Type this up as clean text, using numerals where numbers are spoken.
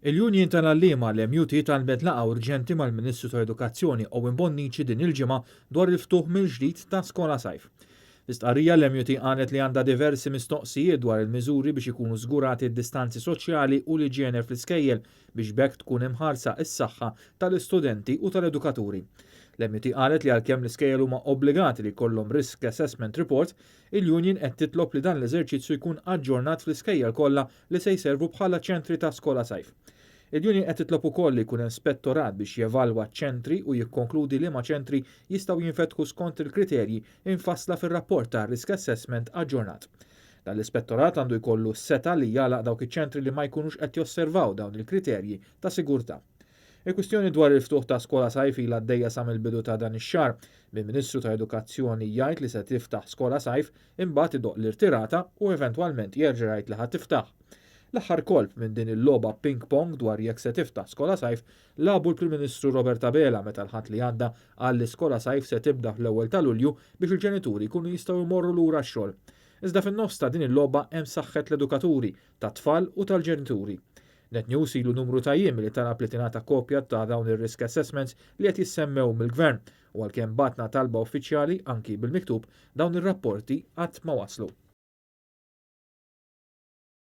Il-Union tal-Għalliema, l-MUT, talbet laqgħa urġenti mal-Ministru tal-Edukazzjoni Owen Bonnici din il-ġimgħa dwar il-ftuħ mill-ġdid ta' Skolasajf. Fi stqarrija l-MUT qalet li għandha diversi mistoqsijiet dwar il-miżuri biex ikunu żgurati d-distanzi soċjali u l-iġjene fl-iskejjel biex b'hekk tkun imħarsa s-saħħa tal-istudenti u tal-edukaturi. L-MUT qalet li għalkemm l-iskejjel huma obbligati li jkollhom risk assessment report, il-union qed titlob li dan l-eżerċizzju jkun aġġornat fl-iskejjel kollha li se jservu bħala ċentri ta' Skolasajf. Il-union qed titlob ukoll li jkun hemm spettorat biex jevalwa ċ-ċentri u jikkonkludi liema ċentri jistgħu jinfetħu skont il-kriterji imfassla fir-rapport ta' risk assessment aġġornat. Dan l-ispettorat għandu jkollu s-setgħa li jagħlaq dawk iċ-ċentri li ma jkunux qed josservaw dawn il-kriterji ta' sigurtà. Il-kwistjoni dwar il-ftuħ ta' Skolasajf ilha għaddejja sa mill-bidu ta' dan ix-xahar, bil-Ministru tal-Edukazzjoni jgħid li se tiftaħ Skolasajf imbagħad idoqq l-irtirata u eventwalment jerġa' jgħid li ħa tiftaħ. L-aħħar kolp minn din il-logħba ping-pong dwar jekk se tiftaħ Skolasajf lagħbu l-Prim Ministru Robert Abela meta l-Ħadd li għadda qal li Skolasajf se tibda fl-ewwel ta' Lulju biex il-ġenituri jkunu jistgħu jmorru lura x-xogħol. Iżda fin-nofs ta' din il-logħba hemm saħħet l-edukaturi, tat-tfal u tal-ġenituri. Net News ilu numru ta' jiem li talab li tingħata kopja ta' dawn ir-risk assessments li qed jissemmew mill-Gvern u għalkemm bagħatna talba uffiċjali anki bil-miktub dawn ir-rapporti qatt ma waslu.